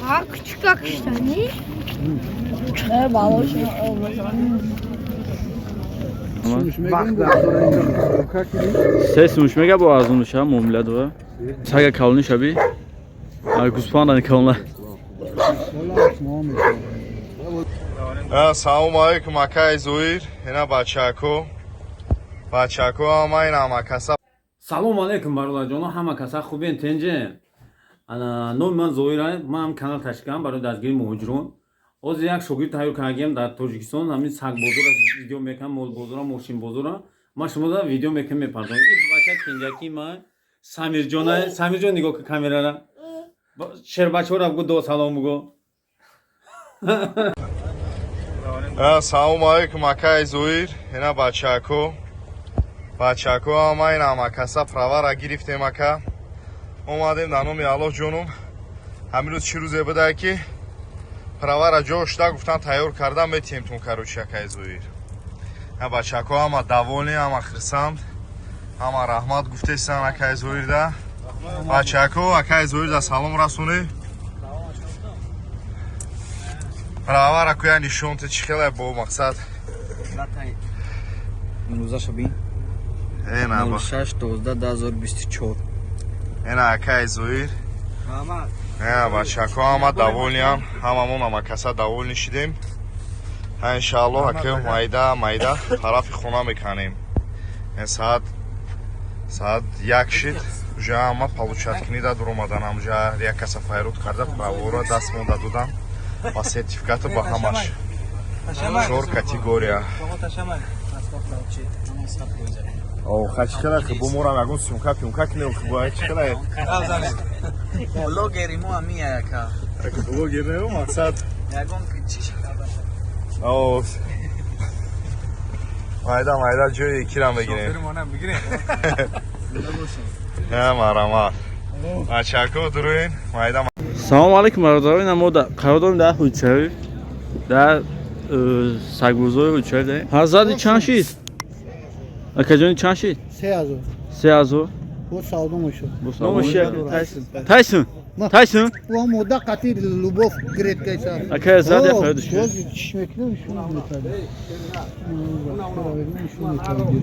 Ha küçük akıştani. Се сумуш мега бо арзонуша муомила дора. Сага калони шаби. Гӯспанда калона. Салому алейкум, акаи Зоир. Ина бачако. Бачако ҳама ин ҳамакаса. Салому алейкум, бародарҷоно, ҳама каса хубен, тенҷе. Ана, номи ман Зоира, ман ҳам канал ташкил кардам барои дастгирии муҳоҷирон. Ҳозир як шогирд тайёр кардагиам дар Тоҷикистон, ҳамин сагбозора видео мекунам, молбозора, мошинбозора. Ман шумода видео мекунам, мепардонам. Ин бача кенҷакии ман Самирҷона, Самирҷон, нигоҳ кун камерара. Шербачаҳоро бугӯ, до салом бугӯ. Салому алейкум, акаи Зоир. Ина бачако. Бачако ҳама ин ҳамакаса правара гирифтем, ака. Омадем дар номи Аллоҳ ҷонум. Ҳамин рӯз чӣ рӯзе буда ки правара ҷо шуда гуфтан тайёр кардан метиҳем тун, короче, акаи Зоир. Ҳа, бачако ҳама довольны, ҳама хирсанд. Ҳама раҳмат гуфтесан акаи Зоирда. Бачако, акаи Зоирда салом расонӣ. Правара куя нишон те чӣ хеле бо мақсад. Имрӯзаша бин. Ена 06 12 2024. Ена акаи Зоир. Ена бачако ҳама довольны ам, ҳамамон ҳамакаса довольны шидем. Ҳа, иншааллоҳ, ака, майда майда тарафи хона меканем. Ин соат 1 шид, уже ҳама получать книда дуромадан, ҳамҷа як каса файруд карда правора даст монда додам ба сертификату ба ҳамаш. Чор категория. О, ха, чӣ хела бо морам ягон съёмка пюмка кинем, бо чӣ хела? Блогери мо ами яка. Блогер не, мақсад. Ягон чиш. О, майда майда ҷои кирам бигирем. Бигирем. Не, марҳамат. Бачако, дуруин, майда. Салому алейкум, бародарон, ина мо қарор дорем дар Ҳуҷшариф, дар сагбозори Ҳуҷшариф даем. Ҳазрати чанд шид? Акаҷони, чанд шид? 3000. 3000. Бо савдо мешуд. Номаш чи? Тайсон. Тайсон? О, мода қати любовь гретка. Ака, ҳазрат я фарид шуд. Чиш мекунем, шумо метади.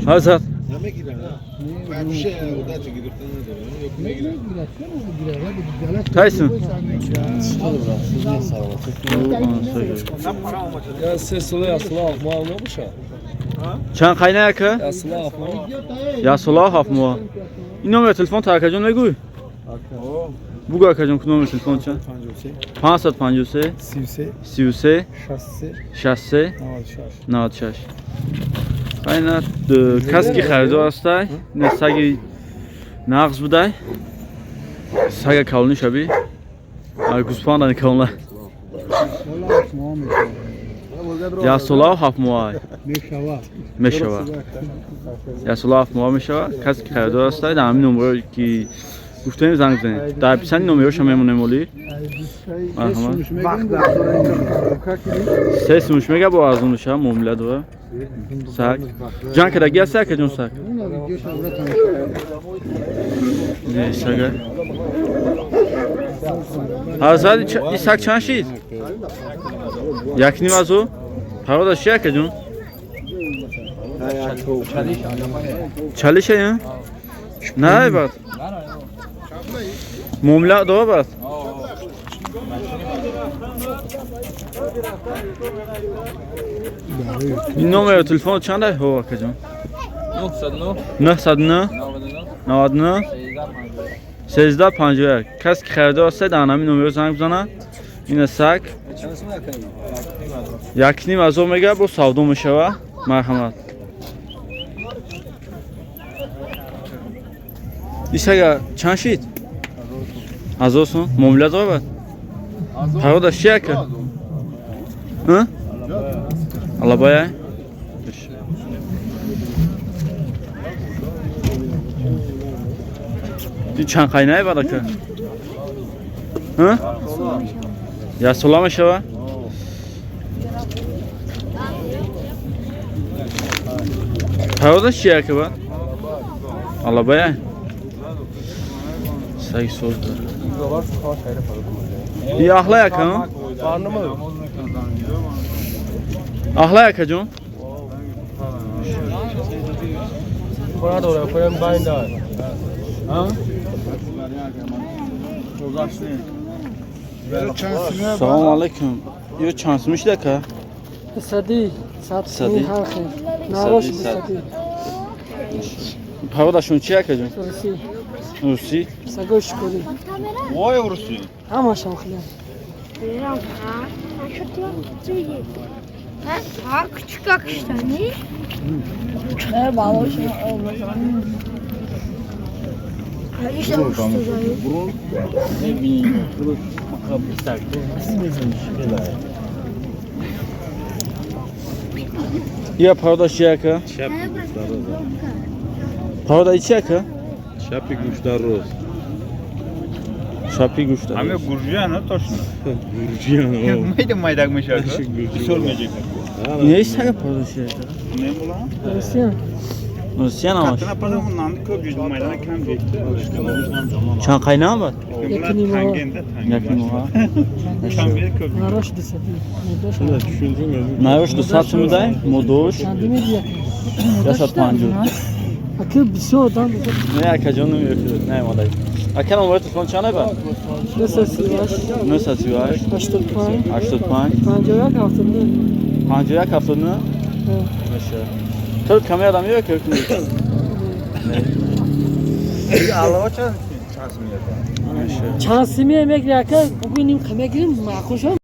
Ҳазрат. Вообще удачи гирифта надорам. Тайсон. Я се сола ясла мал набоша. Чанд қайна, ака? Ясла афмо. Як сола 7 моҳ. Ин номери телефон та, акаҷон, мегӯй? Бугӯ, акаҷон, ку номери телефон чанд? 553 33 33 63 63 96. 96. Айна кас ки харидор ҳастай, ина саги нағз будай. Сага калони шаби. Гӯспанда калона. Як солаву 7 моҳ. Мешавад. Мешавад. Як сола 7 моҳ мешавад. Касе ки харидор ҳастай, дар ҳамин номеро ки гуфтем занг бизанед. Дар описании номероша мемонем оли. Марҳамат. Се сумуш мега бо арзонуша муомила дора. Саг. Ҷанг кардаги ҳасти, акаҷон, саг? Не, сага. Ҳазрат, ин саг чанд шид? Як ним азо? Пародаш чи, акаҷон? Чалиша, я? Не, бад. Муомила дора бад? Ин номери телефон чанд ай? Ҳо, акаҷон. 909 909 99 13 51. Касе ки харидор аст, дар ҳамин номеро занг бизанад. Ина саг як ним азор мега, бо савдо мешава. Марҳамат. Ин сага чанд шид? 1000 сум. Муомила дорад? Пародаш чи, ака? Ҳа? Алабая? Ин чанд қайнае бад, ака? Ҳа? Як сола мешава? Пародаш чи, ака, бад? Алабая? Саги соз дора. И ахла яка? Ахла яка ҷон? Салом алейкум. Ё чанд сум шуда ка? Сади, сад Сади. ҳар хел. Нарош Сади, сад. сади. Пародашон чи яка ҷон? Руси. Руси? Сагои шукурӣ. Вой руси. Ҳамашам хеле. Ha küçük akışta ne? İşte uçtu. Я пародаш чи яка? Парода чи яка? Чапи гӯштароз. Шапи гӯшта. Ҳаме гурҷиян, точно. Гурҷиян. Майда майдак мешавад. Бисёр меҷекад. Нест ага парода чи яка? Немула? Русия. Русия намаш. Катана пада нан көп ҷуз майдана кам ҷекта. Чанд қайнам бад? Якним. Тангенда Як нимоҳа. Кам бер көп. Нарош дусади. Наёш 200 сум дай, модош Чанди медиҳад? 150. Аки бисёр одам Не, ака ҷон намеёфт, не модай. Ака номери телефон чанд ай бад? 938 938 85 85 51 79. 51 79. Меша. То камера меёй ки Алло чанд чанд сум Чанд симия мегири ака? Бугӯ ним мегирим маъқул шуд.